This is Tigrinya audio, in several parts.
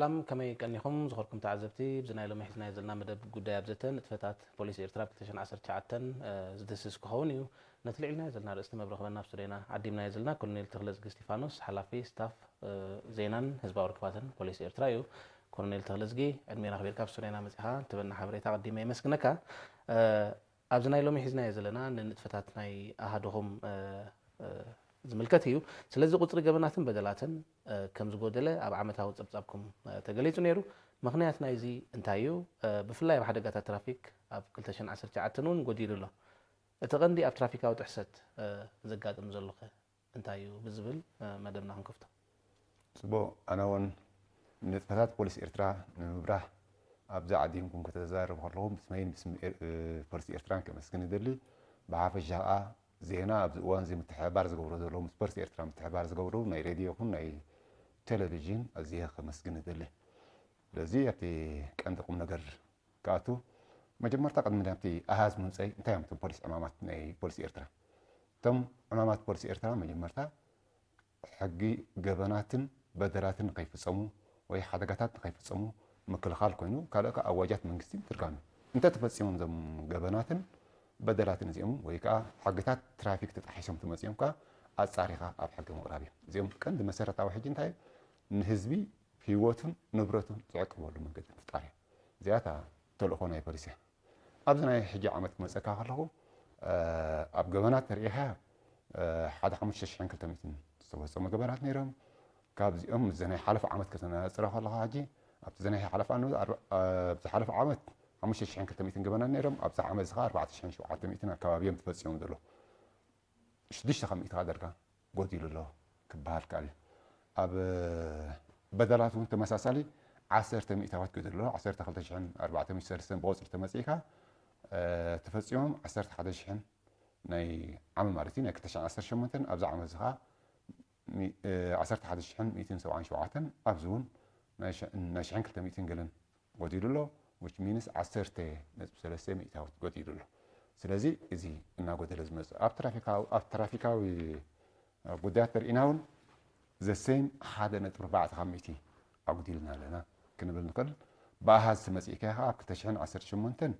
ሰላም፣ ከመይ ቀኒኹም ዝኸርኩም ተዓዘብቲ? ብዚ ናይ ሎሚ ሒዝናዮ ዘለና መደብ ጉዳይ ኣብ ዘተ ንጥፈታት ፖሊስ ኤርትራ ኣብ ክልተ ሽሕን ዓሰርተ ትሽዓተን ዝድህስስ ክኸውን እዩ። ነቲ ልዒልናዮ ዘለና ኣርእስቲ መብርሂ ክበና ኣብ ስቱድዮና ዓዲምናዮ ዘለና ኮሎኔል ተኽለዝጊ እስቲፋኖስ፣ ሓላፊ ስታፍ ዜናን ህዝባዊ ርክባትን ፖሊስ ኤርትራ እዩ። ኮሎኔል ተኽለዝጊ፣ ዕድሜና ኣኽቢርካ ኣብ ስቱድዮና መጺኻ ትበና ሓበሬታ ኣቐዲመ የመስግነካ። ኣብዚ ናይ ሎሚ ሒዝናዮ ዘለና ንንጥፈታት ናይ ኣሃዱኹም ዝምልከት እዩ። ስለዚ ቁጽሪ ገበናትን በደላትን ከም ዝጎደለ ኣብ ዓመታዊ ጸብጻብኩም ተገሊጹ ነይሩ። ምኽንያት ናይዚ እንታይ እዩ? ብፍላይ ኣብ ሓደጋታት ትራፊክ ኣብ ክልተ ሽሕን ዓሰርተ ትሽዓተን እውን ጎዲሉ ኣሎ። እቲ ቀንዲ ኣብ ትራፊካዊ ጥሕሰት ዘጋጥም ዘሎኸ እንታይ እዩ ብዝብል መደብና ክንከፍቶ። ጽቡቕ፣ ኣነ እውን ንጥፈታት ፖሊስ ኤርትራ ንምብራህ ኣብዚ ዓዲ ይኹንኩም ከተዛርብ ከለኹ ምስ መይን ምስ ፖሊስ ኤርትራን ከመስግን ይደሊ። ብሓፈሻ ከኣ ዜና ኣብዚ እዋን እዚ ምትሕብባር ዝገብሩ ዘለዉ፣ ምስ ፖሊስ ኤርትራ ምትሕብባር ዝገብሩ ናይ ሬድዮ ይኹን ናይ ቴሌቪዥን ኣዝየ ከመስግን ይደሊ። ስለዚ ኣብቲ ቀንዲ ቁም ነገር ክኣቱ፣ መጀመርታ ቅድሚ ናብቲ ኣሃዝ ምምፀይ እንታይ እዮም እቶም ፖሊስ ዕማማት ናይ ፖሊስ ኤርትራ? እቶም ዕማማት ፖሊስ ኤርትራ መጀመርታ ሕጊ ገበናትን በደላትን ንኸይፍጸሙ ወይ ሓደጋታት ንኸይፍጸሙ ምክልኻል ኮይኑ፣ ካልእ ከኣ ኣዋጃት መንግስቲ ምትርጋም እዩ። እንተተፈጺሞም እዞም ገበናትን በደላትን እዚኦም ወይ ከኣ ሕግታት ትራፊክ ተጣሒሶም ተመጺኦም ከኣ ኣጻሪኻ ኣብ ሕጊ ምቕራብ እዩ። እዚኦም ቀንዲ መሰረታዊ ሕጂ እንታይ እዩ? ንህዝቢ ህይወቱን ንብረቱን ዝዕቅበሉ መንገዲ ምፍጣር እዩ። እዚኣታ ተልእኾ ናይ ፖሊስ እያ። ኣብዚ ናይ ሕጂ ዓመት ክመጸካ ከለኹ ኣብ ገበናት ተርእኻ ሓደ ሓሙሽተ ሽሕን ክልተ ሚእትን ዝተፈጸሙ ገበናት ነይሮም። ካብዚኦም ምስ ናይ ሓለፈ ዓመት ከተነጻጽሮ ከለኻ ሕጂ ኣብቲ ናይ ሓለፈ ዓመት ኣብዚ ሓለፈ ዓመት ሓሙሽተ ሽሕን ክልተ ሚእትን ገበናት ነይሮም። ኣብዚ ዓመት እዚ ከኣ ኣርባዕተ ሽሕን ሸውዓተ ሚእትን ኣከባቢ እዮም ተፈጺሞም ዘለዉ። ሽዱሽተ ካብ ሚእቲ ከኣ ዳርጋ ጎዲሉ ኣሎ ክበሃል ይከኣል እዩ። ኣብ በደላት እውን ተመሳሳሊ ዓሰርተ ሚእታዊት ጎዲሉ ኣሎ። ዓሰርተ ክልተ ሽሕን ኣርባዕተ ሚእቲ ሰለስተን ብቑጽሪ ተመጺእካ ተፈጺሞም ዓሰርተ ሓደ ሽሕን ናይ ዓመት ማለት እዩ ናይ ክልተ ሽሕን ዓሰርተ ሸሞንተን ኣብዚ ዓመት እዚ ከኣ ዓሰርተ ሓደ ሽሕን ሚእትን ሰብዓን ሸውዓተን ኣብዚ እውን ናይ ሽሕን ክልተ ሚእትን ገለን ጎዲሉ ኣሎ። Which means ዓሰርተ ነጥቢ ሰለስተ ሚእታዊት ጎዲሉ ኣሎ። ስለዚ እዚ እናጎደለ ዝመጽእ ኣብ ትራፊካዊ ጉዳያት ተርኢና እውን ዘሰይም ሓደ ነጥቢ ኣርባዕተ ካብ ሚእቲ ኣጉዲልና ኣለና ክንብል ንኽእል። ብኣሃዝ ተመጺእካ ኢኻ ኣብ ክልተ ሽሕን ዓሰርተ ሸሞንተን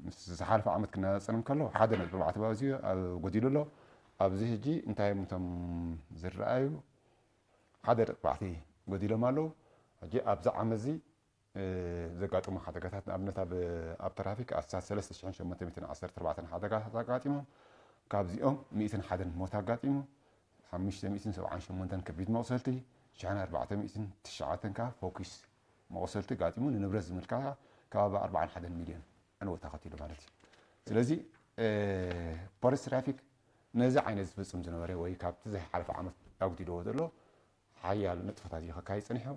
ምስ ዝሓለፈ ዓመት ክነጻጸር እንከሎ ሓደ ነጥቢ ኣርባዕተ ባብዚ ጎዲሉ ኣሎ። ኣብዚ ሕጂ እንታይ እዮም እቶም ዝረኣዩ? ሓደ ነጥቢ ኣርባዕተ ጎዲሎም ኣለዉ። ሕጂ ኣብዚ ዓመት እዚ ዘጋጠሙ ሓደጋታት ንኣብነት ኣብ ኣብ ትራፊክ ኣስታት ሰለስተ ሽሕን ሸሞንተ ሚእትን ዓሰርተ ኣርባዕተን ሓደጋታት ኣጋጢሞም። ካብዚኦም ሚእትን ሓደን ሞት ኣጋጢሙ። ሓሙሽተ ሚእትን ሰብዓን ሸሞንተን ከቢድ መቑሰልቲ፣ ሽሕን ኣርባዕተ ሚእትን ትሽዓተን ከኣ ፈኲስ መቑሰልቲ ኣጋጢሙ ንንብረት ዝምልከታ ከባቢ ኣርባዓን ሓደን ሚልዮን ዕንወት ኣኸቲሉ ማለት እዩ። ስለዚ ፖሊስ ትራፊክ ነዚ ዓይነት ዝፍጽም ዝነበረ ወይ ካብቲ ዝሓለፈ ዓመት ኣጉዲልዎ ዘሎ ሓያል ንጥፈታት እዩ ከካይድ ጸኒሑ።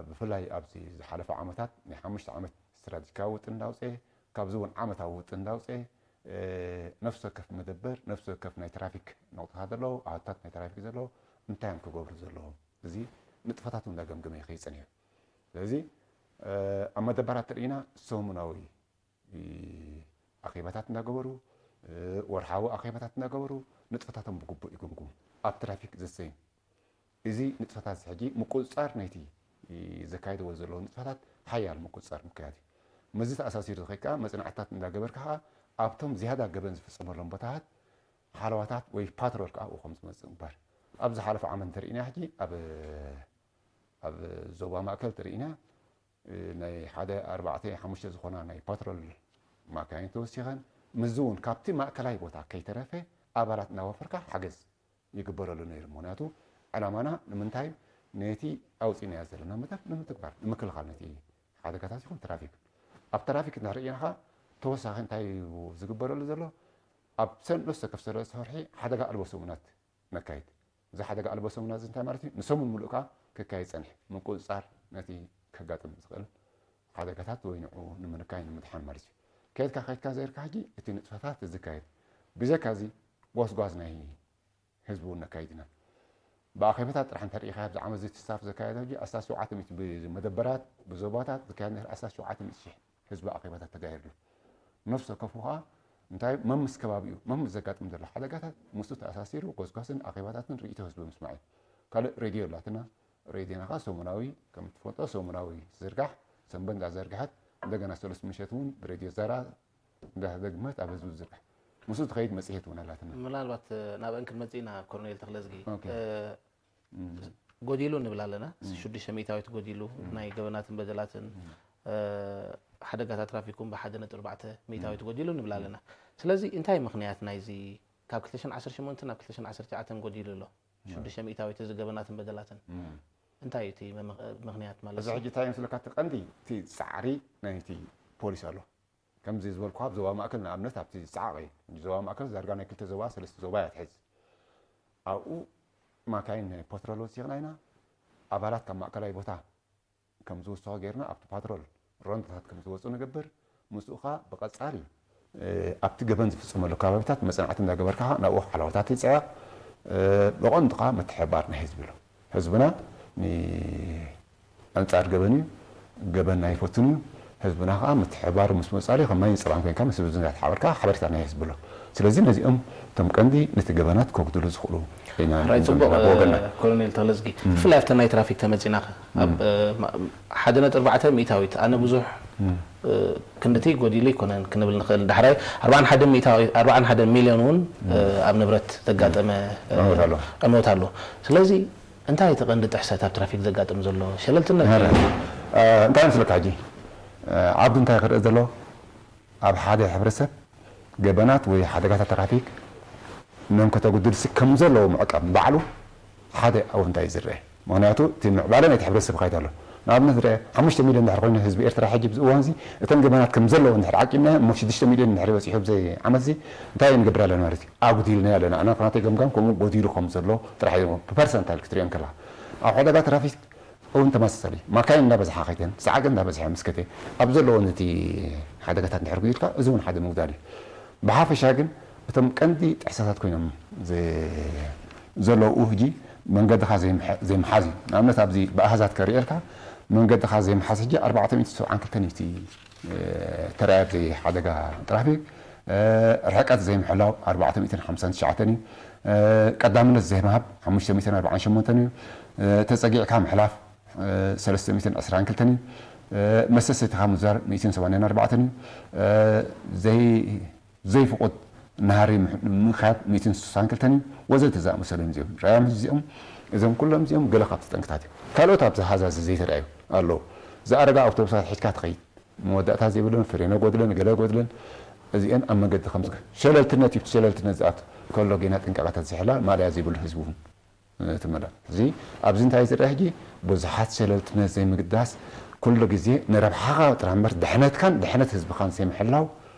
ብፍላይ ኣብዚ ዝሓለፈ ዓመታት ናይ ሓሙሽተ ዓመት ስትራቴጂካዊ ውጥን እንዳውፀ ካብዚ እውን ዓመታዊ ውጥን እንዳውፀ ነፍሲ ወከፍ መደበር ነፍሲ ወከፍ ናይ ትራፊክ ነቑጣታት ዘለዉ ኣሃታት ናይ ትራፊክ ዘለዉ እንታይ እዮም ክገብሩ ዘለዎም እዚ ንጥፈታቱ እንዳገምገመ ይኸይድ ጸኒሑ። ስለዚ ኣብ መደበራት ተርእና ሰሙናዊ ኣኼባታት እንዳገበሩ ወርሓዊ ኣኼባታት እንዳገበሩ ንጥፈታቶም ብግቡእ ይግምግሙ። ኣብ ትራፊክ ዘሰይም እዚ ንጥፈታት ሕጂ ምቁፅፃር ናይቲ ዘካይድዎ ዘለዉ ንጥፈታት ሓያል ምቁፅፃር ምክያድ እዩ። ምስዚ ተኣሳሲሩ ዝኸይድ ከዓ መፅናዕትታት እንዳገበርካ ከዓ ኣብቶም ዝያዳ ገበን ዝፍፀመሎም ቦታታት ሓለዋታት ወይ ፓትሮል ከዓ ኣብኡ ከም ዝመፅእ ምግባር። ኣብ ዝሓለፈ ዓመት እንተርኢና ሕጂ ኣብ ኣብ ዞባ ማእከል ተርኢና ናይ ሓደ ኣርባዕተ ሓሙሽተ ዝኾና ናይ ፓትሮል ማካይን ተወሲኸን ምስዚ እውን ካብቲ ማእከላይ ቦታ ከይተረፈ ኣባላት እናወፈርካ ሓገዝ ይግበረሉ ነይሩ። ምክንያቱ ዕላማና ንምንታይ ነቲ ኣውፂእናዮ ዘለና መደብ ንምትግባር ንምክልኻል ነቲ ሓደጋታት ይኹን ትራፊክ ኣብ ትራፊክ እንተርኢና ከዓ ተወሳኺ እንታይ እዩ ዝግበረሉ ዘሎ ኣብ ሰንዑ ዝተከፍሰለ ዝሰርሒ ሓደጋ ኣልቦ ሰሙናት ነካይድ። እዚ ሓደጋ ኣልቦ ሰሙናት እዚ እንታይ ማለት እዩ? ንሰሙን ሙሉእ ከዓ ክካየድ ይጸንሕ። ምቁጽጻር ነቲ ከጋጥም ዝኽእል ሓደጋታት ወይ ንዕኡ ንምንካይ ንምድሓን ማለት እዩ። ከይድካ ከይድካ ዘይርካ ሕጂ እቲ ንጥፈታት ዝካየድ። ብዘካ እዚ ጎስጓስ ናይ ህዝቢ እውን ነካይድ ኢና። ብኣኼባታት ጥራሕ እንተርኢኻ ኣብዚ ዓመት እዚ እቲ ስታፍ ዘካየዶ ሕጂ ኣስታት ሸውዓተ ሚእቲ ብመደበራት ብዞባታት ዝካየድ ነይሩ ኣስታት ሸውዓተ ሚእቲ ሽሕ ህዝቢ ኣኼባታት ተጋሂርሉ። ነፍሲ ወከፉ ከዓ እንታይ መምስ ከባቢኡ መምስ ዘጋጥም ዘሎ ሓደጋታት ምስኡ ተኣሳሲሩ ጎስጓስን ኣኼባታትን ርእይቶ ህዝቢ ምስማዕ እዩ። ካልእ ሬድዮ ኣላትና። ሬድዮና ከዓ ሰሙናዊ ከም ትፈልጦ ሰሙናዊ ዝርጋሕ ሰንበት እንዳዘርግሐት እንደገና ሰለስቱ ምሸት እውን ብሬድዮ ዛራ እንዳተደግመት ኣብ ህዝቢ ዝርጋሕ ምስኡ ትኸይድ መፅሄት እውን ኣላትና። ምናልባት ናብ እንክን መፅእና ኮሎኔል ተክለዝጊ ኦኬ። ጎዲሉ ንብል ኣለና። ሽዱሽተ ሚእታዊት ጎዲሉ ናይ ገበናትን በደላትን ሓደጋታት ትራፊክ እውን ብሓደ ነጥቢ ኣርባዕተ ሚእታዊት ጎዲሉ ንብል ኣለና። ስለዚ እንታይ ምክንያት ናይዚ ካብ ክልተ ሽሕን ዓሰርተ ሸሞንተን ናብ ክልተ ሽሕን ዓሰርተ ትሽዓተን ጎዲሉ ኣሎ? ሽዱሽተ ሚእታዊት እዚ ገበናትን በደላትን እንታይ እዩ እቲ ምክንያት ማለት እዚ ሕጂ እንታይ ምስለካ እቲ ቀንዲ እቲ ፃዕሪ ናይቲ ፖሊስ ኣሎ። ከምዚ ዝበልኩ ኣብ ዞባ ማእከል ንኣብነት ኣብቲ ዝፀዓቐ እዩ። ዞባ ማእከል ዳርጋ ናይ ክልተ ዞባ ሰለስተ ዞባ እያ ትሕዝ። ኣብኡ ማካይን ናይ ፓትሮል ወሲኽና ኢና። ኣባላት ካብ ማእከላይ ቦታ ከም ዝውስኹ ጌርና ኣብቲ ፓትሮል ሮንዳታት ከም ዝወፁ ንገብር። ምስኡ ከዓ ብቐፃሊ ኣብቲ ገበን ዝፍፀመሉ ከባቢታት መፅናዕቲ እንዳገበርካ ናብኡ ሓለዋታት ይፅዕቕ። ብቐንዱ ከዓ ምትሕብባር ናይ ህዝቢ ኣሎ። ህዝብና ኣንፃር ገበን እዩ። ገበን ኣይፈቱን እዩ። ህዝብና ከዓ ምትሕብባር ምስ መፃሉ ከም ማይን ፅባን ኮይንካ ምስ ህዝቢ እንዳተሓበርካ ሓበሬታ ናይ ህዝቢ ኣሎ። ስለዚ ነዚኦም እቶም ቀንዲ ነቲ ገበናት ከጉድሉ ዝኽእሉ ኢና ራይ ንሪኦም ፅቡቅ ዘለና ብወገንና። ኮሎኔል ተለዝጊ ብፍላይ ኣብተ ናይ ትራፊክ ተመፂና ኣብ ሓደ ነጥቢ ኣርባዕተ ሚእታዊት ኣነ ብዙሕ ክንድቲ ጎዲሉ ኣይኮነን ክንብል ንኽእል ዳሕራይ ኣርባዓን ሓደን ሚእታዊት ኣርባዓን ሓደን ሚልዮን እውን ኣብ ንብረት ዘጋጠመ ዕንወት ኣሎ። ዕንወት ኣሎ ስለዚ እንታይ እቲ ቀንዲ ጥሕሰት ኣብ ትራፊክ ዘጋጥም ዘሎ ሸለልትነት ድዩ? እንታይ ምስለካ ሕጂ ዓብዱ እንታይ ክርኢ ዘሎ ኣብ ሓደ ሕብረተሰብ ገበናት ወይ ሓደጋታት ትራፊክ መን ከተጉድልሲ ከም ዘለዎ ምዕቃብ ባዕሉ ሓደ ኣወንታ እዩ ዝረአ። ምክንያቱ እቲ ምዕባለ ናይቲ ሕብረተሰብ ይካይድ ኣሎ። ንኣብነት ርአ ሓሙሽተ ሚልዮን ድሕር ኮይኑ ህዝቢ ኤርትራ ሕጂ ብዚ እዋን እዚ እተን ገበናት ከም ዘለዎ እንድሕር ዓቂብናዮ እሞ ሽዱሽተ ሚልዮን እንድሕር በፂሑ ብዚ ዓመት እዚ እንታይ ንገብር ኣለና ማለት እዩ? ኣጉዲልናዮ ኣለና። ኣነ ናተይ ገምጋም ከምኡ ጎዲሉ ከም ዘሎ ጥራሕ እዩ። ብፐርሰንታይል ክትሪኦ እንከላ ኣብ ሓደጋ ትራፊክ እውን ተመሳሳሊ እዩ። ማካይን እንዳበዝሓ ከይተን ሰዓገ እንዳበዝሐ ምስ ከተ ኣብ ዘለዎ ነቲ ሓደጋታት እንድሕር ጉዲልካ እዚ እውን ሓደ ምጉዳል እዩ። ብሓፈሻ ግን እቶም ቀንዲ ጥሕሰታት ኮይኖም ዘለዉ ሕጂ መንገድኻ ዘይምሓዝ እዩ። ንኣብነት ኣብዚ ብኣሃዛት ከርእየልካ መንገድኻ ዘይምሓዝ ሕጂ ኣርባዕተ ሚእቲ ሰብዓን ክልተን እዩ እቲ ተራእየ ኣብዚ ሓደጋ ትራፊክ። ርሕቀት ዘይምሕላው ኣርባዕተ ሚእትን ሓምሳን ትሽዓተን እዩ። ቀዳምነት ዘይምሃብ ሓሙሽተ ሚእትን ኣርባዓን ሸሞንተን እዩ። ተፀጊዕካ ምሕላፍ ሰለስተ ሚእትን ዕስራን ክልተን እዩ። መሰሰይትኻ ምዛር ሚእትን ሰማንያን ኣርባዕተን እዩ። ዘይ ዘይፍቑድ ናህሪ ምምካት ሚእትን ስሳን ክልተን እዩ። ወዘተ ዝኣመሰሉ እዮም እዚኦም ራእዮም እዚኦም እዞም ኩሎም እዚኦም ገለ ካብቲ ጠንቅታት እዮም። ካልኦት ኣብዚ ሃዛዚ ዘይተረኣዩ ኣለዉ። ዝኣረጋ ኣውቶቡሳት ሒዝካ ትኸይድ መወዳእታ ዘይብለን ፍሬነ ጎድለን ገለ ጎድለን እዚአን ኣብ መንገዲ ከም ዝግ ሸለልትነት እዩ። ሸለልትነት ዝኣት ከሎ ጌና ጥንቃቐታት ዝሕላ ማልያ ዘይብሉ ህዝቢ እውን ትመላ እዚ ኣብዚ እንታይ ዝረአ ሕጂ ብዙሓት ሸለልትነት ዘይምግዳስ ኩሉ ግዜ ንረብሓኻ ጥራሕ እምበር ድሕነትካን ድሕነት ህዝብኻን ዘይምሕላው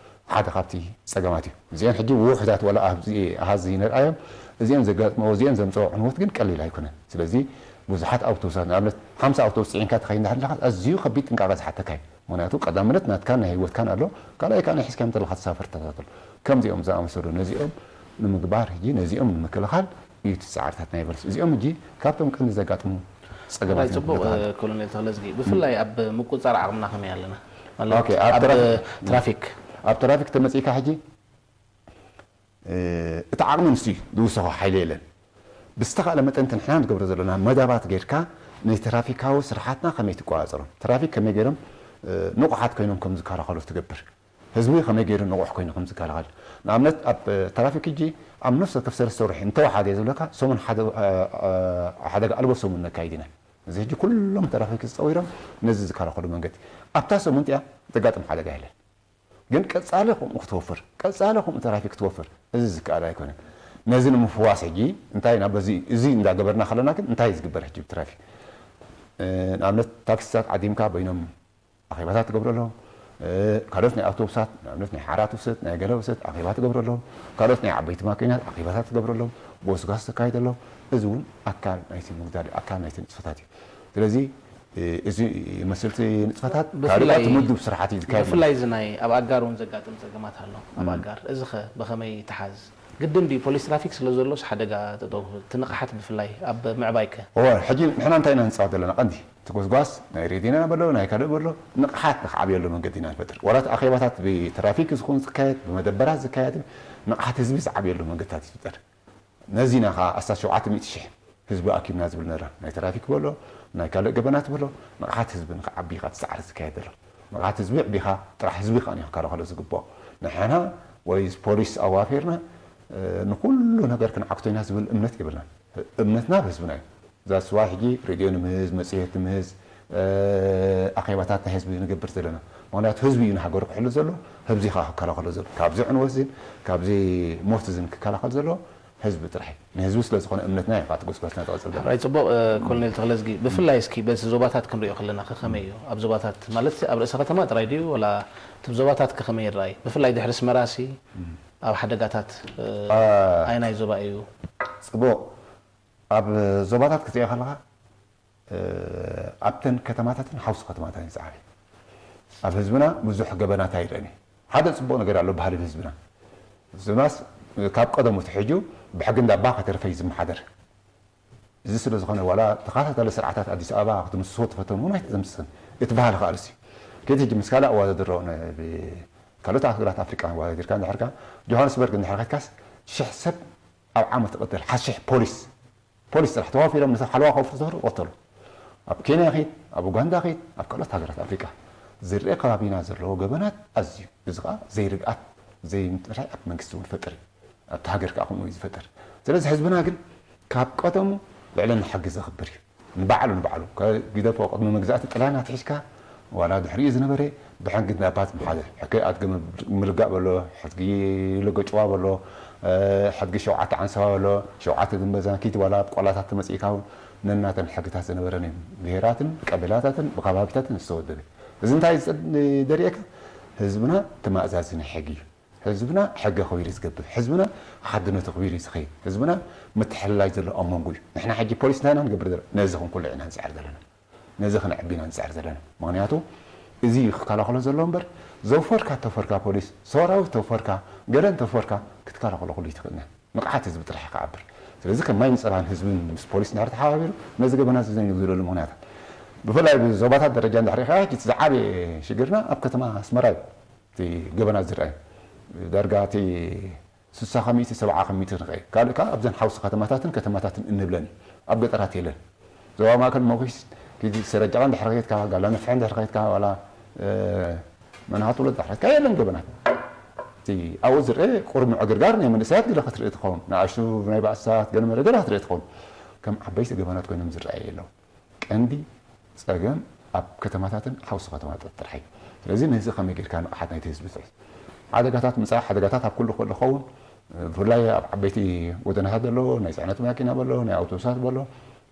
ሓደ ካብቲ ፀገማት እዩ። እዚአን ሕጂ ውሑዳት ወላ ኣብዚ ኣሃዝ ዘይንርኣዮም እዚአን ዘጋጥመዎ እዚአን ዘምፀኦ ዕንወት ግን ቀሊል ኣይኮነን። ስለዚ ብዙሓት ኣውቶቡሳት ንኣብነት ሓምሳ ኣውቶቡስ ፅዒንካ ተኸይድ እንዳሃለኻ ኣዝዩ ከቢድ ጥንቃቐ ዝሓተካ እዩ። ምክንያቱ ቀዳምነት ናትካን ናይ ህይወትካን ኣሎ ካልኣይ ከዓ ናይ ሒዝካዮም ዘለኻ ተሳፈርትታት ኣሎ። ከምዚኦም ዝኣመሰሉ ነዚኦም ንምግባር ሕጂ ነዚኦም ንምክልኻል እዩ እቲ ፃዕርታት ናይ ቨርስ እዚኦም ሕጂ ካብቶም ቀንዲ ዘጋጥሙ ፀገማት እዮም ጽቡቅ ክበሃል። ኮሎኔል ተክለዝጊ ብፍላይ ኣብ ምቁፅፃር ዓቕምና ከመይ ኣለና ማለት ኦኬ፣ ኣብ ኣብ ትራፊክ- ትራፊክ ኣብ ትራፊክ ተመፂእካ ሕጂ እቲ ዓቕሚ ንሱ እዩ ዝውሰኾ ሓይሊ የለን። ብዝተኻእለ መጠን እቲ ንሕና ንገብሮ ዘለና መዳባት ጌርካ ናይ ትራፊካዊ ስርሓትና ከመይ ትቆፃፀሮም ትራፊክ ከመይ ገይሮም ንቑሓት ኮይኖም ከም ዝከላኸሉ ትገብር ህዝቢ ከመይ ገይሩ ንቑሕ ኮይኑ ከም ዝከላኸል ንኣብነት ኣብ ትራፊክ ሕጂ ኣብ ነፍሲ ወከፍ ሰለስተ ወርሒ እንተወሓደ ዝብለካ ሰሙን ሓደ ሓደጋ ኣልቦ ሰሙን ነካይድ ኢና። እዚ ሕጂ ኩሎም ትራፊክ ዝፀዊሮም ነዚ ዝከላኸሉ መንገዲ ኣብታ ሰሙን እቲኣ ዘጋጥም ሓደጋ የለን። ግን ቀፃሊ ከምኡ ክትወፍር ቀፃሊ ከምኡ ትራፊክ ክትወፍር እዚ ዝከኣል ኣይኮነን። ነዚ ንምፍዋስ ሕጂ እንታይ ኢና በዚ እዚ እንዳገበርና ከለና ግን እንታይ ዝግበር ሕጂ ብትራፊክ ንኣብነት ታክሲታት ዓዲምካ በይኖም ኣኼባታት ትገብረሎም ካልኦት ናይ ኣውቶቡሳት ንኣብነት ናይ ሓራት ውሰድ ናይ ገለ ውሰድ ኣኼባ ትገብረሎም ካልኦት ናይ ዓበይቲ ማኪናት ኣኼባታት ትገብረሎም ጎስጓስ ተካይደሎም እዚ እውን ኣካል ናይቲ ምጉዳል ኣካል ናይቲ ንጥፈታት እዩ። ስለዚ እዚ ይመስል እቲ ንጥፈታት ካልእ ብፍላይ- እቲ ምዱብ ስራሓት እዩ ዝካየድ ማለት ብፍላይ እዚ ናይ ኣብ ኣጋር እውን ዘጋጥም ፀገማት ኣሎ ኣብ ኣጋር እዚ ኸ ብኸመይ ይተሓዝ ግድን ድዩ ፖሊስ ትራፊክ ስለ ዘሎስ ሓደጋ ጠጠው ክብል እቲ ንቕሓት ብፍላይ ኣብ ምዕባይ ከ እወ ሕጂ ንሕና እንታይ ኢና ንፃወት ዘለና ቀንዲ እቲ ጎስጓስ ናይ ሬድዮና በሎ ናይ ካልእ በሎ ንቕሓት ንክዓብየሉ መንገዲ ኢና ንፈጥር። ዋላ እቲ ኣኼባታት ብትራፊክ ዝኹን ዝካየድ ብመደበራት ዝካየድ ንቕሓት ህዝቢ ዝዓብየሉ መንገድታት ይፍጠር። ነዚ ኢና ከዓ ኣስታት ሸውዓተ ሚእቲ ሽሕ ህዝቢ ኣኪብና ዝብል ነረ ናይ ትራፊክ በሎ ናይ ካልእ ገበናት በሎ ንቕሓት ህዝቢ ንክዓቢ ኢኻ እቲ ፃዕሪ ዝካየድ ዘሎ። ንቕሓት ህዝቢ ዕቢኻ ጥራሕ ህዝቢ ከዓ እዩ ክከላኸሎ ዝግብኦ። ንሕና ወይ ፖሊስ ኣዋፊርና ንኩሉ ነገር ክንዓግቶ ኢና ዝብል እምነት የብልናን። እምነትና ኣብ ህዝብና እዩ። ዛስዋ ሕጂ ሬድዮ ንምህዝ መፅሄት ንምህዝ ኣኼባታት ናይ ህዝቢ ንገብር ዘለና። ምክንያቱ ህዝቢ እዩ ንሃገሩ ክሕሉ ዘሎ። ህዝቢ ከዓ ክከላኸሎ ዘሎ ካብዚ ዕንወት ዝን ካብዚ ሞት ዝን ክከላኸል ዘሎ ህዝቢ ጥራሕ እዩ። ንህዝቢ ስለ ዝኾነ እምነትና እዩ ካብቲ ጎስጓስና ትቐፅል ዘሎ። ራይ ፅቡቕ። ኮሎኔል ተኽለዝጊ፣ ብፍላይ እስኪ በዚ ዞባታት ክንሪኦ ከለና ከኸመይ እዩ? ኣብ ዞባታት ማለት ኣብ ርእሰ ከተማ ጥራይ ድዩ ወላ እቶም ዞባታት ከኸመይ ይረኣይ? ብፍላይ ድሕሪ ስመራሲ ኣብ ሓደጋታት ኣይናይ ዞባ እዩ? ፅቡቕ። ኣብ ዞባታት ክትሪኦ ከለኻ ኣብተን ከተማታትን ሓውሲ ከተማታትን ዝዓበየ ኣብ ህዝብና ብዙሕ ገበናት ኣይረአን። ሓደ ፅቡቕ ነገር ኣሎ ባህሊ ህዝብና። ህዝብናስ ካብ ቀደሙ ትሕጁ ብሕጊ እንዳባ ከተርፈ እዩ ዝመሓደር። እዚ ስለ ዝኾነ ዋላ ተኸታታሊ ስርዓታት ኣዲስ ኣበባ ክትምስሶ ትፈተኑ እውን ኣይትምስስን። እቲ ባህሊ ከኣልስ እዩ። ከይትሕጂ ምስ ካልእ ኣወዳድሮ ካልኦት ሃገራት ኣፍሪቃ ኣወዳዲርካ እንድሕርካ ጆሃንስበርግ እንድሕር ከድካስ ሽሕ ሰብ ኣብ ዓመት ትቐተል ሓሽሕ ፖሊስ ፖሊስ ጥራሕ ተዋፊሮም ንሰብ ሓለዋ ከውፍሩ ዝኽሩ ይቐተሉ። ኣብ ኬንያ ኺድ፣ ኣብ ኡጋንዳ ኺድ፣ ኣብ ካልኦት ሃገራት ኣፍሪቃ ዝርአ ከባቢና ዘለዎ ገበናት ኣዝዩ እዚ ከዓ ዘይርግኣት ዘይምጥራይ ኣብ መንግስቲ እውን ፈጥር እዩ። ኣብቲ ሃገር ከዓ ከምኡ እዩ ዝፈጥር። ስለዚ ህዝብና ግን ካብ ቀደሙ ልዕልና ሕጊ ዘኽብር እዩ። ንባዕሉ ንባዕሉ ግደፎ ቅድሚ መግዛእቲ ጥልያን ኣትሒዝካ ዋላ ድሕሪኡ ዝነበረ ብሕጊ እንዳባት ምሓዘ ሕጊ ኣድጊ ምልጋእ በሎ ሕጊ ለገጭዋ በሎ ሕጊ ሸውዓተ ዓንሰባ በሎ ሸውዓተ ድንበዛንኪት ዋላ ኣብ ቆላታት ተመፂእካ እውን ነናተን ሕግታት ዝነበረን እዮም። ብሄራትን ቀቢላታትን ብከባቢታትን ዝተወደበ እዚ እንታይ ደርእየካ ህዝብና ተማእዛዚ ናይ ሕጊ እዩ። ህዝብና ሕጊ ኣኽቢሩ እዩ ዝገብር። ህዝብና ሓድነቱ ኣኽቢሩ እዩ ዝኸይድ። ህዝብና ምትሕልላይ ዘሎ ኣብ መንጎ እዩ። ንሕና ሕጂ ፖሊስ እንታይ ኢና ንገብር ዘለና? ነዚ ክንኩልዕ ኢና ንፅዕር ዘለና። ነዚ ክነዕቢ ኢና ንፅዕር ዘለና። ምኽንያቱ እዚ እዩ ክከላኸሎ ዘሎ እምበር ዘውፈርካ ተፈርካ ፖሊስ፣ ሰራዊት ተፈርካ፣ ገለ እንተፈርካ ክትከላኸሎ ኩሉ ይትኽእልና። ንቕሓት ህዝቢ ጥራሕ እዩ ክዓብር። ስለዚ ከም ማይን ፀባን ህዝብን ምስ ፖሊስ እንድሕር ተሓባቢሩ ነዚ ገበናት እዚ ዘይንግድለሉ ምኽንያታት ብፍላይ ብዞባታት ደረጃ እንድሕር ኢኻ እቲ ዝዓበየ ሽግርና ኣብ ከተማ ኣስመራ እዩ። እቲ ገበናት ዝረኣዩ ዳርጋ እቲ ስሳ ከሚእቲ ሰብዓ ከሚእቲ ንኸእል ካልእ ከዓ ኣብዘን ሓውሲ ከተማታትን ከተማታትን እንብለን እዩ ኣብ ገጠራት የለን። ዞባ ማእከል መኺስ ኪዲ ሰረጃቓ እንድሕር ከይድካ ጋላ ነፍሐ እንድሕር ከይድካ ዋላ መናሃት ወለድ ዳሕረትካ የለን ገበናት እቲ ኣብኡ ዝረአ ቁርሚ ዕግርጋር ናይ መንእሰያት ገለ ክትርኢ ትኸውን ንኣሽቱ ናይ ባእሳት ገለ መለ ገለ ክትርኢ ትኸውን ከም ዓበይቲ ገበናት ኮይኖም ዝረኣየ የለው። ቀንዲ ጸገም ኣብ ከተማታትን ሓውሲ ከተማታት ጥራሕ እዩ። ስለዚ ነዚ ከመይ ጌርካ ንቕሓት ናይቲ ህዝቢ ትሕዝ ሓደጋታት ምጻእ ሓደጋታት ኣብ ኩሉ ክእል ኸውን ብፍላይ ኣብ ዓበይቲ ጎደናታት ዘሎ ናይ ጽዕነት ማኪና በሎ ናይ ኣውቶቡሳት በሎ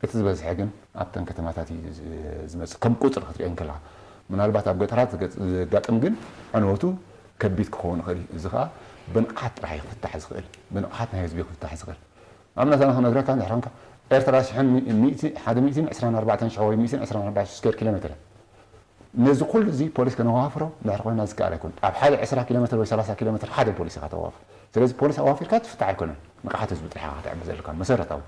እቲ ዝበዝሐ ግን ኣብተን ከተማታት እዩ ዝመጽእ ከም ቁጽሪ ክትሪኦ እንከለኻ ምናልባት ኣብ ገጠራት ዘጋጥም ግን ዕንወቱ ከቢድ ክኸውን ይኽእል እዩ። እዚ ከዓ ብንቕሓት ጥራሕ እዩ ክፍታሕ ዝኽእል ብንቕሓት ናይ ህዝቢ ክፍታሕ ዝኽእል ኣብነት ኣነ ክነግረካ እንድሕር ኮንካ ኤርትራ ሽሕን ሚእቲ ሓደ ሚእትን ዕስራን ኣርባዕተን ሽሕ ወይ ሚእትን ዕስራን ኣርባዕተን ሽሕ ስኩዌር ኪሎ ሜትር ነዚ ኩሉ እዚ ፖሊስ ከነዋፍሮ እንድሕር ኮይና ዝከኣል ኣይኮን ኣብ ሓደ ዕስራ ኪሎ ሜትር ወይ ሰላሳ ኪሎ ሜትር ሓደ ፖሊስ ኢኻ ተዋፍር ስለዚ ፖሊስ ኣዋፊርካ ትፍታሕ ኣይኮነን ንቕሓት ህዝቢ ጥራሕ ኢኻ ከተዕቢ ዘለካ መሰረታዊ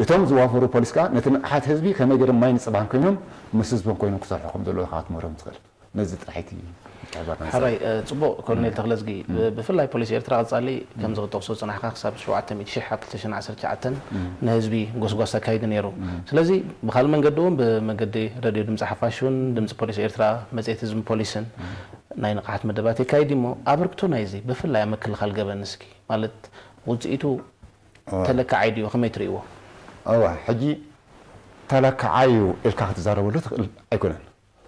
እቶም ዝዋፈሩ ፖሊስ ከዓ ነቲ ንቕሓት ህዝቢ ከመይ ገይሮም ማይ ንፅባን ኮይኖም ምስ ህዝቦም ኮይኖም ክሰርሑ ከም ዘለዎ ኢኻ ክትምህሮም ትኽእል ነዚ ጥራሕ እቲ ምትሕብባር ናይ ሰብ። ሕራይ፣ እ፣ ጽቡቕ ኮሎኔል ተኽለዝጊ፣ ብ- ብፍላይ ፖሊስ ኤርትራ ቀጻሊ ከምዚ ክጠቕሶ ዝጸናሕካ ክሳብ ሸውዓተ ሚእቲ ሽሕ ኣብ ክልተ ሽሕን ዓሰርተ ትሽዓተን ንህዝቢ ጎስጓስ ኣካይዱ ነይሩ። ስለዚ ብኻልእ መንገዲ እውን ብመገዲ ረድዮ ድምጺ ሓፋሽ እውን ድምጺ ፖሊስ ኤርትራ መጽሔት ህዝብን ፖሊስን ናይ ንቕሓት መደባት የካይድ እሞ ኣበርክቶ ናይዚ ብፍላይ ኣብ ምክልኻል ገበን እስኪ ማለት ውጽኢቱ ተለካዓይ ድዩ ከመይ ትርእይዎ? እወ ሕጂ ተለካዓይ እዩ ኢልካ ክትዛረበሉ ትኽእል ኣይኮነን።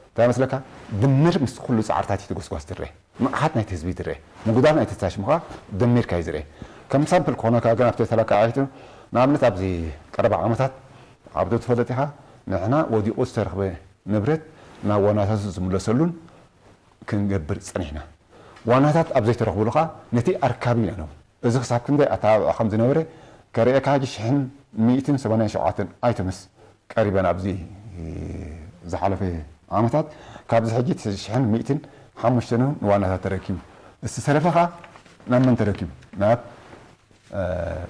እንታይ መስለካ ድምር ምስ ኩሉ ፃዕርታት እዩ ተጎስጓስ ትረአ ንቕሓት ናይቲ ህዝቢ ትረአ ምጉዳል ናይቲ ታሽሙ ከዓ ደሚርካ እዩ ዝረአ ከም ሳምፕል ክኾነካ ግን ኣብቲ ተለካዓይቱ ንኣብነት ኣብዚ ቀረባ ዓመታት ዓብዶ ትፈልጥ ኢኻ ንሕና ወዲቑ ዝተረኽበ ንብረት ናብ ዋናታቱ ዝምለሰሉን ክንገብር ፀኒሕና ዋናታት ኣብ ዘይተረኽብሉ ከዓ ነቲ ኣርካቢ ኢና ነብሎ እዚ ክሳብ ክንደይ ኣተባብዖ ከም ዝነበረ ከርእየካ ሕጂ ሽሕን ሚእትን ሰማንያን ሸውዓተን ኣይተምስ ቀሪበን ኣብዚ ዝሓለፈ ዓመታት ካብዚ ሕጂ ሽሕን ሚእትን ሓሙሽተን ንዋናታት ተረኪቡ እቲ ዝተረፈ ከዓ ናብ መን ተረኪቡ ናብ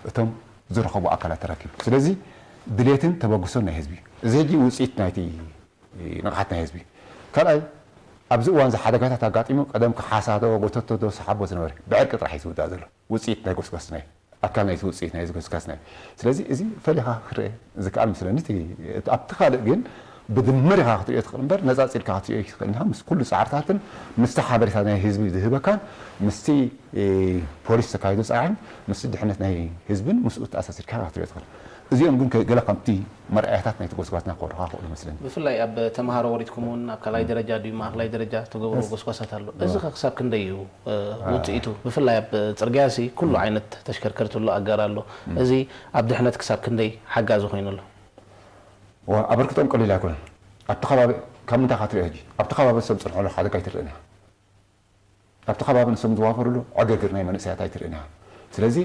እቶም ዝረኸቡ ኣካላት ተረኪቡ ስለዚ ድሌትን ተበግሶን ናይ ህዝቢ እዩ። እዚ ሕጂ ውፅኢት ናይቲ ንቕሓት ናይ ህዝቢ። ካልኣይ፣ ኣብዚ እዋን እዚ ሓደጋታት ኣጋጢሙ ቀደም ክሓሳዶ፣ ጎተቶ ዶ፣ ሰሓቦ ዝነበረ ብዕርቂ ጥራሕ እዩ ዝውዳእ ዘሎ። ውፅኢት ናይ ጎስጓስ ናይ ኣካል ናይቲ ውፅኢት ናይ ጎስጓስ ናይ ስለዚ እዚ ፈሊኻ ክረአ ዝከኣል ምስለኒ። እቲ ኣብቲ ካልእ ግን ብድምር ኢኻ ክትሪኦ ትኽእል እምበር ነፃፂልካ ክትሪኦ ይትኽእል ኢኻ። ምስ ኩሉ ፃዕርታትን ምስቲ ሓበሬታ ናይ ህዝቢ ዝህበካን ምስቲ ፖሊስ ተካይዶ ፃዕርን ምስቲ ድሕነት ናይ ህዝብን ምስኡ ተኣሳሲርካ ክትሪኦ ትኽእል። እዚኦም ግን ገለ ከምቲ መርኣያታት ናይቲ ጎስጓስና ክኾኑኻ ይኽእሉ መስለኒ። ብፍላይ ኣብ ተምሃሮ ወሪድኩም እውን ኣብ ካልኣይ ደረጃ ድዩ ማእኸላይ ደረጃ ተገብሩ ጎስጓሳት ኣሎ። እዚ ኸ ክሳብ ክንደይ እዩ ውፅኢቱ? ብፍላይ ኣብ ፅርግያ ሲ ኩሉ ዓይነት ተሽከርከርቲ ኣሎ፣ ኣጋር ኣሎ። እዚ ኣብ ድሕነት ክሳብ ክንደይ ሓጋዚ ኮይኑ ኣሎ? ኣበርክቶም ቀሊል ኣይኮነን። ኣብቲ ከባቢ ካብ ምንታይ ክትሪኦ ሕጂ ኣብቲ ከባቢ ሰብ ፅንሖ ሓደጋ ኣይትርእን እያ። ኣብቲ ከባቢ ንሶም ዝዋፈርሉ ዕግርግር ናይ መንእሰያት ኣይትርእን ኢኻ። ስለዚ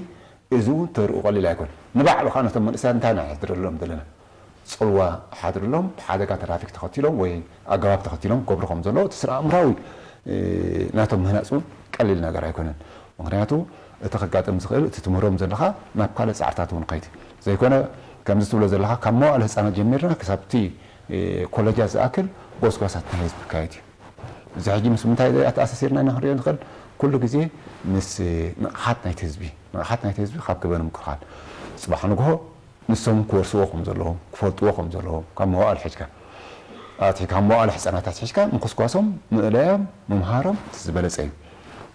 እዚ እውን ተርኡ ቀሊል ኣይኮን። ንባዕሉ ከዓ ነቶም መንእሰያት እንታይ ኢና ንሕድረሎም ዘለና? ፅልዋ ሓድርሎም፣ ሓደጋ ትራፊክ ተኸቲሎም ወይ ኣገባብ ተኸቲሎም ክገብሩ ከም ዘለዎ እቲ ስነ ኣእምራዊ ናቶም ምህናፅ እውን ቀሊል ነገር ኣይኮነን። ምክንያቱ እቲ ከጋጥም ዝኽእል እቲ ትምህሮም ዘለኻ ናብ ካልእ ፃዕርታት እውን ከይድ ዘይኮነ ከምዚ ትብሎ ዘለኻ ካብ መዋእለ ህፃናት ጀሚርና ክሳብቲ ኮለጃት ዝኣክል ጎስጓሳት ናይ ህዝቢ ይካየድ እዩ። እዚ ሕጂ ምስ ምንታይ ኣተኣሳሲርና ኢና ክንሪኦ ንኽእል? ኩሉ ግዜ ምስ ንቕሓት ናይቲ ህዝቢ፣ ንቕሓት ናይቲ ህዝቢ ካብ ገበን ምክልኻል። ጽባሕ ንግሆ ንሶም ክወርስዎ ከም ዘለዎም፣ ክፈልጥዎ ከም ዘለዎም፣ ካብ መዋእል ሕጅካ ኣቲ ካብ መዋእል ሕጻናት ኣትሒዝካ ምኹስኳሶም፣ ምእለዮም፣ ምምሃሮም እቲ ዝበለጸ እዩ።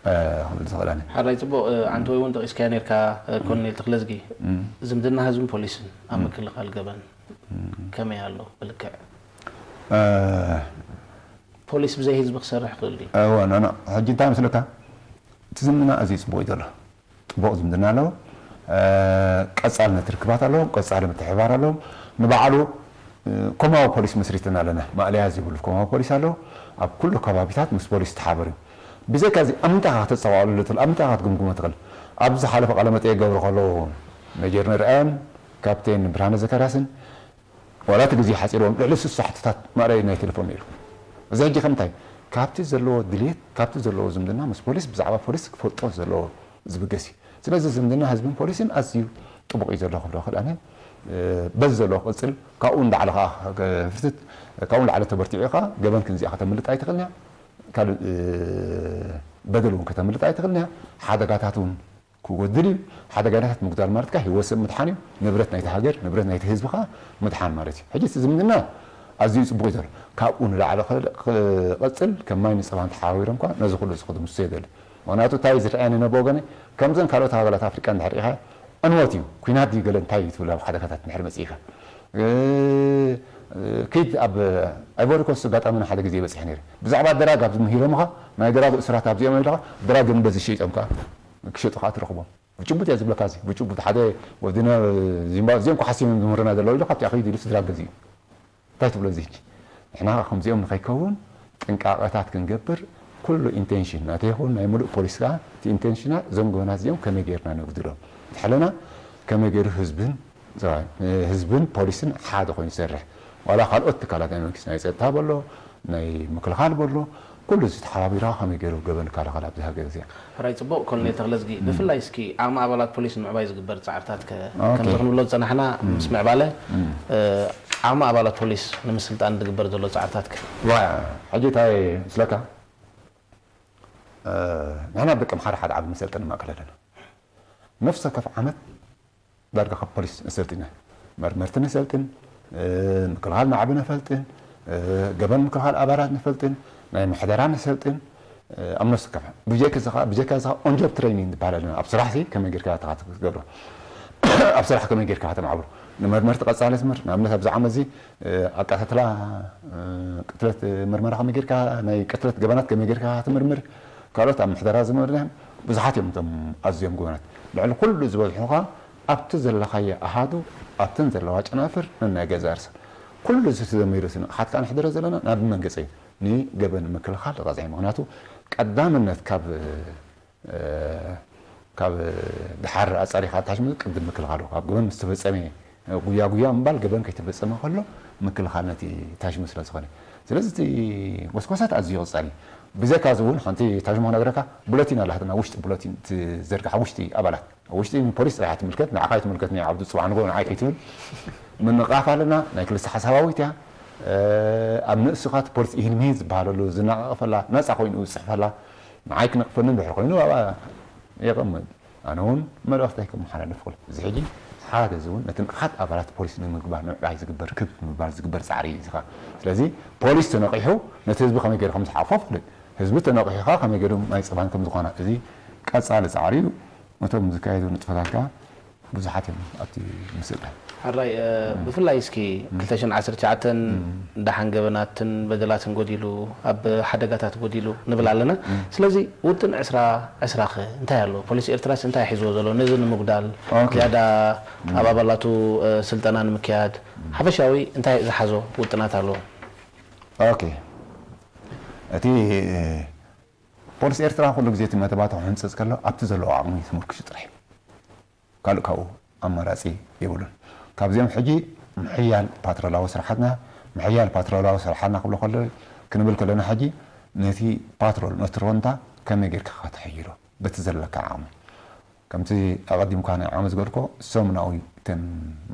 እ፣ ክብል ዝኽእል ኣነ። ሓራይ ጽቡቕ፣ እ፣ ዓንተወይ እውን ጠቒስካዮ ነርካ፣ እ፣ ኮሎኔል ተኽለዝጊ። ዝምድና ህዝብን ፖሊስን ኣብ ምክልኻል ገበን ከመይ ኣሎ ብልክዕ? እ፣ ፖሊስ ብዘይ ህዝቢ ክሰርሕ ይኽእል ድዩ? እወ፣ ኖ፣ ኖ። ሕጂ እንታይ መስለካ? እቲ ዝምድና ኣዝዩ ጽቡቕ እዩ ዘሎ። ጽቡቕ ዝምድና ኣለዎ። እ፣ ቀጻልነት ርክባት ኣለዎም፣ ቀጻሊ ምትሕብባር ኣለዎም። ንባዕሉ፣ እ፣ ኮማዊ ፖሊስ መስሪትና ኣለና። ማእለያ ዘይብሉ ኮማዊ ፖሊስ ኣለዎ። ኣብ ኩሉ ከባቢታት ምስ ፖሊስ ተሓበሩ። ብዘይካ እዚ፣ ኣብ ምንታይ ኢኻ ከተጸዋዕሉ ትኽእል? ኣብ ምንታይ ኢኻ ክትግምግሞ ትኽእል? ኣብ ዝሓለፈ ቃለ መጠይቅ ገብሩ ከለዉ፣ ሜጀር ንርኣዮን ካፕቴን ብርሃነ ዘካርያስን ዋላ እቲ ግዜ ሓጺርዎም ልዕሊ ስሳ ሕቶታት ማእለያ ናይ ቴሌፎን ነይሩ። እዚ ሕጂ ከምታይ? ካብቲ ዘለዎ ድልየት፣ ካብቲ ዘለዎ ዝምድና ምስ ፖሊስ፣ ብዛዕባ ፖሊስ ክፈልጦ ዘለዎ ዝብገስ እዩ። ስለዚ ዝምድና ህዝብን ፖሊስን ኣዝዩ ጥቡቕ እዩ ዘሎ ክብሎ ክእል ኣነ። እ፣ በዚ ዘሎ ክቕጽል፣ ካብኡ ንላዕሊ ከኣ ፍርትት፣ ካብኡ ንላዕሊ ተበርቲዑ ከኣ ገበን ክንዚኣ ከተምልጥ ኣይትኽእልን እያ። ካልእ፣ እ፣ በደል እውን ከተምልጥ ኣይትኽእልን እያ። ሓደጋታት እውን ክጎድል እዩ። ሓደጋታት ምጉዳል ማለት ከኣ ህይወት ሰብ ምድሓን እዩ። ንብረት ናይቲ ሃገር፣ ንብረት ናይቲ ህዝቢ ከኣ ምድሓን ማለት እዩ። ሕጂ እቲ ዝምድና ኣዝዩ ጽቡቕ እዩ ዘሎ። ካብኡ ንላዕሊ ክል-፣ ክቐጽል ከም ማይ ንጸባን ተሓባቢሮም ከኣ ነዚ ኩሉ እዚ ክድምስሶ የደሊ። ምኽንያቱ እንታይ ዝረኣየኒ እነ ብወገነይ፣ ከምዘን ካልኦት ሃገራት ኣፍሪቃ እንድሕር ርኢኻ፣ ዕንወት እዩ፣ ኲናት ድዩ ገለ እንታይ እዩ ትብል ኣብ ሓደጋታት እንድሕር መጺእካ። እ፣ እ፣ ከይድ ኣብ ኣይቮሪ ኮስት ኣጋጣሚ ሓደ ግዜ በጺሐ ነይረ። ብዛዕባ ድራግ ኣብዚ ምሂሮምኻ፣ ናይ ድራግ እሱራት ኣብዚኦም ኣለኻ፣ ድራግ ግን በዚ ሸይጦም ከኣ ክሸጡ ከኣ ትረኽቦም። ብጭቡጥ እየ ዝብለካ፣ እዚ ብጭቡጥ ሓደ ወድነ ዚምባ-፣ እዚኦም እኮ ሓሲቦም ዝምህሩና ዘለዉ ኢሉ ካብቲ ከይዱ ኢሉ ስድራ ገዚኡ። እንታይ ትብሎ እዚ ሕጂ? ንሕና ከምዚኦም ንኸይከውን ጥንቃቐታት ክንገብር ኩሉ ኢንቴንሽን ናተይ ይኹን ናይ ሙሉእ ፖሊስ ከኣ እቲ ኢንቴንሽና እዞም ገበናት እዚኦም ከመይ ጌርና ነጉድሎም? እቲ ሕልና ከመይ ገይሩ ህዝብን፣ ህዝብን ፖሊስን ሓደ ኮይኑ ይሰርሕ? ዋላ ካልኦት ትካላት ናይ መንግስቲ ናይ ጸጥታ በሎ ናይ ምክልኻል በሎ ኩሉ እዚ ተሓባቢርካ ከመይ ገይሩ ገበን ይከላኸል ኣብዚ ሃገር እዚኣ? ሕራይ ጽቡቕ ኮሎኔል ተኽለዝጊ፣ ብፍላይ እስኪ ዓቕሚ ኣባላት ፖሊስ ንምዕባይ ዝግበር ጻዕርታት ከ ኦኬ። ከምዚ ክንብሎ ዝጸናሕና ምስ ምዕባለ፣ እ፣ ዓቕሚ ኣባላት ፖሊስ ንምስልጣን ዝግበር ዘሎ ጻዕርታት ከ? ዋ፣ ሕጂ እንታይ ምስለካ? እ፣ ንሕና ደቂ ኣምሓራ ሓደ ዓቢ መሰልጠኒ ማእከል ኣለና። ነፍሲ ወከፍ ዓመት ዳርጋ ካብ ፖሊስ ነሰልጥን ኢና። መርመርቲ ነሰልጥን፣ እ፣ ምክልኻል ማዕቢ ነፈልጥን፣ እ፣ ገበን ምክልኻል ኣባላት ነፈልጥን፣ ናይ ምሕደራ ነሰልጥን፣ እ፣ ኣብ ነፍሲ ወከፍ። ብጀካ እዚ ኸኣ፣ ብጀካ እዚ ኸኣ ኦን ጆብ ትሬኒንግ ዝበሃል ኣለና። ኣብ ስራሕ ሲ ከመይ ጌርካ ኢኻ ትገብሮ? ኣብ ስራሕ ከመይ ጌርካ ኢኻ ተማዕብሎ? ንመርመርቲ ቀጻሊ ኣስምር። ንኣብነት ኣብዚ ዓመት እዚ፣ እ፣ ኣቀታትላ፣ እ፣ ቅትለት፣ እ፣ መርመራ ከመይ ጌርካ፣ ናይ ቅትለት ገበናት ከመይ ጌርካ ትምርምር? ካልኦት ኣብ ምሕደራ ዝመርና ብዙሓት እዮም እቶም ኣዝዮም ጎበናት። ልዕሊ ኩሉ ዝበዝሑ ኸኣ ኣብቲ ዘለኻዮ ኣሃዱ፣ ኣብተን ዘለዋ ጨናፍር ነናይ ገዛ ርእሰን። ኩሉ እዚ ተደሚሩ እቲ ንቕሓት ከኣ ንሕድሮ ዘለና ናብ መንገጸ እዩ። ንገበን ምክልኻል ቐጽዒ። ምኽንያቱ ቀዳምነት ካብ፣ እ፣ ካብ ድሓር ኣጻሪኻ ታሽሙ ቅድም ምክልኻሉ። ካብ ገበን ምስ ተፈጸመ ጉያ ጉያ ምባል ገበን ከይተፈጸመ ከሎ ምክልኻል ነቲ ታሽሙ ስለ ዝኾነ። ስለዚ እቲ ጎስጓሳት ኣዝዩ ቀጻሊ። ብዘይካ እዚ እውን ሓንቲ ታሽሙ ክነግረካ፣ ቡለቲን ኣላትና፣ ውሽጢ ቡለቲን ትዘርግሓ ውሽጢ ኣባላት። ኣብ ውሽጢ ንፖሊስ ጥራሕ ትምልከት፣ ንዓኻ ኣይትምልከት፣ ናይ ዓብዱ ጽባሕ ንግሆ ንዓይ ከይትብል። ምንቕቓፍ ኣለና፣ ናይ ክልተ ሓሳባዊት እያ። ኣብ ንእስኻት ፖሊስ ኢህን ምሂን ዝበሃለሉ ዝነቓቐፈላ፣ ነጻ ኮይኑ ዝጽሕፈላ፣ ንዓይ ክነቕፈንን ድሕሪ ኮይኑ ኣብኣ የቐምጥ። ኣነ እውን መልእኽተይ ከመሓላልፍ ክእል። እዚ ሕጂ ሓገዝ እውን ነቲ ንቕሓት ኣባላት ፖሊስ ንምግባር ንምዕባይ ዝግበር ክብ ንምባል ዝግበር ጻዕሪ እዩ እዚ ኸኣ። ስለዚ ፖሊስ ተነቒሑ ነቲ ህዝቢ ከመይ ገይሩ ከም ዝሓቆፎ ፍልጥ። ህዝቢ ተነቒሑ ኸኣ ከመይ ገይሩ ማይ ጸባን ከም ዝኾና እዚ ቀጻሊ ጻዕሪ እዩ። እቶም ዝካየዱ ንጥፈታት ከኣ ብዙሓት እዮም ኣብቲ ምስእዳል። ሕራይ ብፍላይ እስኪ ክልተ ሽሕን ዓሰርተ ትሽዓተን ደሓን ገበናትን በደላትን ጎዲሉ ኣብ ሓደጋታት ጎዲሉ ንብል ኣለና። ስለዚ ውጥን ዕስራ ዕስራ ኸ እንታይ ኣሎ? ፖሊስ ኤርትራስ እንታይ ሒዝዎ ዘሎ ነዚ ንምጉዳል ዝያዳ ኣብ ኣባላቱ ስልጠና ንምክያድ ሓፈሻዊ እንታይ ዝሓዞ ውጥናት ኣለዎ? ኦኬ፣ እቲ ፖሊስ ኤርትራ ኩሉ ግዜ እቲ መደባቱ ክሕንጽጽ ከሎ ኣብቲ ዘለዎ ዓቕሚ ተመርኪሱ ጥራሕ እዩ። ካልእ ካብኡ ኣማራጺ የብሉን። ካብዚኦም ሕጂ ምሕያል ፓትሮላዊ ስራሓትና፣ ምሕያል ፓትሮላዊ ስራሓትና ክብሎ ከሎ ክንብል ከለና ሕጂ ነቲ ፓትሮል ነቲ ሮንዳ ከመይ ጌርካ ከተሕይሎ በቲ ዘለካ ዓቕሚ። ከምቲ ኣቐዲምካ ናይ ዓመት ዝገድኮ ሰሙናዊ እተን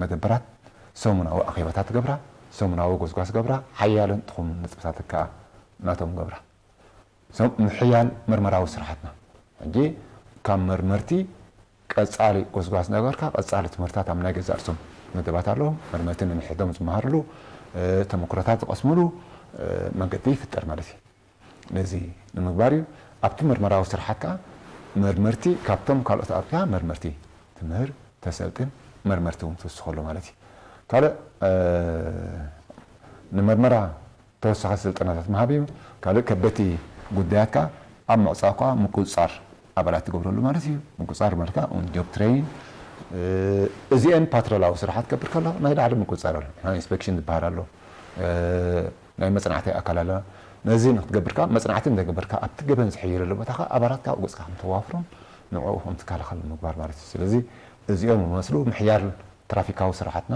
መደበራት ሰሙናዊ ኣኼባታት ገብራ፣ ሰሙናዊ ጎስጓስ ገብራ፣ ሓያለን ትኹም ነጥብታት ከኣ ናቶም ገብራ። ምሕያል መርመራዊ ስራሓትና ሕጂ ካብ መርመርቲ ቀጻሊ ጎስጓስ እናገበርካ ቀጻሊ ትምህርታት ኣብ ናይ ገዛእ ርእሶም መደባት ኣለዎም። መርመርቲ ነንሕድሕዶም ዝመሃርሉ ተመክሮታት ዝቐስምሉ መንገዲ ይፍጠር ማለት እዩ። ነዚ ንምግባር እዩ። ኣብቲ መርመራዊ ስራሓት ከኣ መርመርቲ ካብቶም ካልኦት ኣብያ መርመርቲ ትምህር ተሰልጥን መርመርቲ እውን ትውስኸሉ ማለት እዩ። ካልእ ንመርመራ ተወሳኺ ስልጠናታት ምሃብ እዩ። ካልእ ከበድቲ ጉዳያት ከኣ ኣብ ምዕጻው ከኣ ምቁጽጻር ኣባላት ትገብረሉ ማለት እዩ። ምቁጽጻር ማለት ከኣ ኦን ጆብ ትሬኒንግ እዚአን ፓትሮላዊ ስራሓት ትገብር ከሎ ናይ ላዕሊ ምቁጽጻር ኣሎ። ናይ ኢንስፔክሽን ዝበሃል ኣሎ። ናይ መጽናዕቲ ኣካል ኣሎ። ነዚ ንክትገብር ከኣ መጽናዕቲ እንዳገበርካ ኣብቲ ገበን ዝሕይለሉ ቦታ ከኣ ኣባላት ከኣ ገጽካ ከም ተዋፍሮም ንዕኡ ከም ትከላኸል ምግባር ማለት እዩ። ስለዚ እዚኦም ዝመስሉ ምሕያል ትራፊካዊ ስራሓትና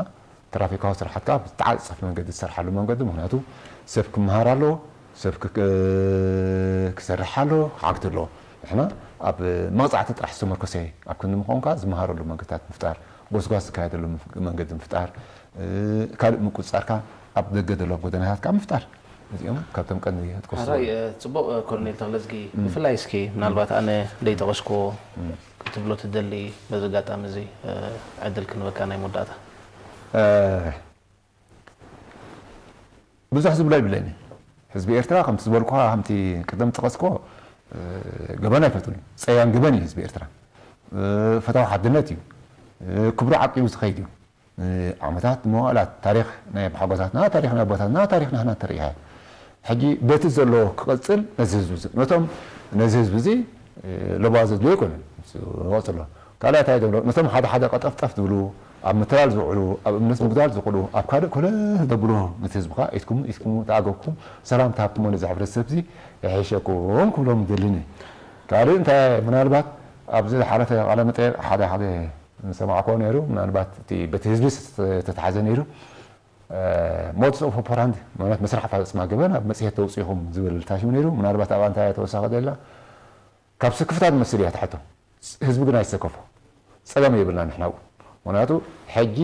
ትራፊካዊ ስራሓት ከኣ ብተዓጻፊ መንገዲ ዝሰርሓሉ መንገዲ ምክንያቱ ሰብ ክመሃር ኣለዎ፣ ሰብ ክሰርሕ ኣለዎ፣ ክዓግት ኣለዎ። ንሕና ኣብ መቕጻዕቲ ጥራሕ ዝተመርኮሰ ኣብ ክንዲ ምኾንካ ዝመሃረሉ መንገድታት ምፍጣር፣ ጎስጓስ ዝካየደሉ መንገዲ ምፍጣር፣ ካልእ ምቁጽጻርካ ኣብ ደገ ዘሎ ጎደናታት ከኣ ምፍጣር። እዚኦም ካብቶም ቀንዲ ክትቆስቡ ሓራይ ጽቡቕ ኮርኔል ተኽለዝጊ ብፍላይ እስኪ ምናልባት ኣነ ደይጠቐስክዎ ክትብሎ ትደሊ በዚ ኣጋጣሚ እዚ ዕድል ክንበካ ናይ መወዳእታ ብዙሕ ዝብሎ ይብለኒ ህዝቢ ኤርትራ ከምቲ ዝበልኩኻ ከምቲ ቅድም ጠቐስኮ ገበን ኣይፈቱን ጸያን ገበን እዩ ህዝቢ ኤርትራ ፈታዊ ሓድነት እዩ ክብሩ ዓቂቡ ዝኸይድ እዩ ዓመታት መዋእላት ታሪኽ ናይ ኣቦሓጎታትና ታሪኽ ናይ ኣቦታትና ታሪኽ ናህና ተርእያ ሕጂ በቲ ዘሎ ክቐጽል ነዚ ህዝቢ እዚ ነቶም ነዚ ህዝቢ እዚ ለባ ዘድልዮ ኣይኮነን ቀጽሎ ካልኣት ኣይደብሎ ነቶም ሓደ ሓደ ቀጠፍጠፍ ዝብሉ ኣብ ምትላል ዝውዕሉ ኣብ እምነት ምጉዳል ዝኽእሉ ኣብ ካልእ ኮለ ዘብሎ ነቲ ህዝብኻ ኢትኩም ኢትኩም ተኣገብኩም ሰላም ተሃብኩሞ ነዚ ሕብረተሰብ እዚ ይሕሸኩም ክብሎም ደልን ካልእ እንታይ ምናልባት ኣብዚ ዝሓለፈ ቃለ መጠየቅ ሓደ ሓደ ዝሰማዕኮ ነይሩ ምናልባት እቲ በቲ ህዝቢ ዝተተሓዘ ነይሩ ሞድስ ኦፍ ኦፐራንድ ማለት መስርሕ ኣፈፃፅማ ገበን ኣብ መፅሄት ተውፅኢኹም ዝብል ታሽሙ ነይሩ ምናልባት ኣብኣ እንታይ ተወሳኺ ደላ ካብ ስክፍታ ዝመስል እያ ትሕቶ ህዝቢ ግን ኣይሰከፎ ፀገም የብልና ንሕና ምክንያቱ ሕጂ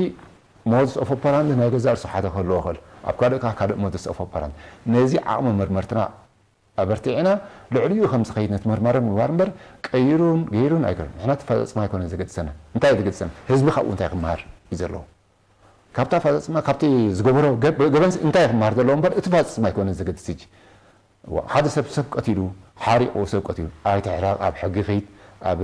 ሞድስ ኦፍ ኦፐራንድ ናይ ገዛእ ርሱ ሓደ ክህልዎ ይኽእል ኣብ ካልእ ከዓ ካልእ ሞድስ ኦፍ ኦፐራንድ ነዚ ዓቕሚ መርመርትና ኣበርቲዕና ልዕሊኡ ከም ዝኸይድ ነቲ መርማሪ ምግባር እምበር ቀይሩን ገይሩን ኣይኮነን። ንሕና እቲ ኣፈፃፅማ ኣይኮነን ዘገድሰና። እንታይ እዩ ዘገድሰና? ህዝቢ ካብኡ እንታይ ክመሃር እዩ ዘለዎ? ካብቲ ኣፈፃፅማ ካብቲ ዝገበሮ ገበንስ እንታይ እዩ ክመሃር ዘለዎ እምበር እቲ ኣፈፃፅማ ኣይኮነን ዘገድስ ሕጂ። ሓደ ሰብ ሰብ ቀቲሉ ሓሪቑ ሰብ ቀቲሉ ኣይትሕረቕ ኣብ ሕጊ ኺድ ኣብ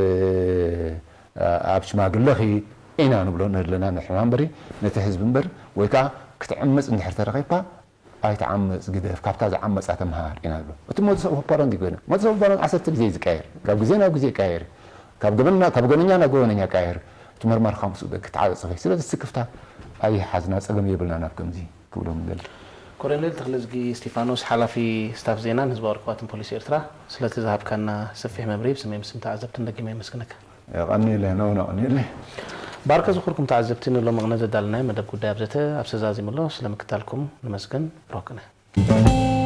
ኣብ ሽማግለ ኺድ ኢና ንብሎ ንህለና ንሕና እምበሪ ነቲ ህዝቢ እምበር ወይ ከዓ ክትዕምፅ እንድሕር ተረኺብካ ኣይትዓምፅ ግደፍ፣ ካብታ ዝዓመፃ ተምሃር ኢና ንብሎ። እቲ ሞደስ ኦፐራንዲ ገበን፣ ሞደስ ኦፐራንዲ ዓሰርተ ግዜ እዩ ዝቀያየር፣ ካብ ግዜ ናብ ግዜ ይቀያየር እዩ። ካብ ገበንና ካብ ገበነኛ ናብ ገበነኛ ይቀያየር እዩ። እቲ መርማርካ ምስኡ ክትዓፀፅ ኽእል። ስለዚ ስክፍታ ኣይሓዝና፣ ፀገም የብልናን ኣብ ከምዚ ክብሎም ይደሊ። ኮሎኔል ተኽለዝጊ እስቲፋኖስ ሓላፊ ስታፍ ዜናን ህዝባዊ ርክባትን ፖሊስ ኤርትራ ስለቲ ዝሃብካና ሰፊሕ መብርሂ ብስመይ ብስም ተዓዘብትን ደጊመ የመስግነካ። የቐንየለይ ነውነ ቐንየለይ። ባርከ ዝኽርኩም ተዓዘብቲ ንሎሚ ቅነ ዘዳለናዮ መደብ ጉዳይ ኣብዘተ ኣብዚ ተዛዚሙ ኣሎ። ስለ ምክታልኩም ንመስግን። ብሩኽ ቅነ።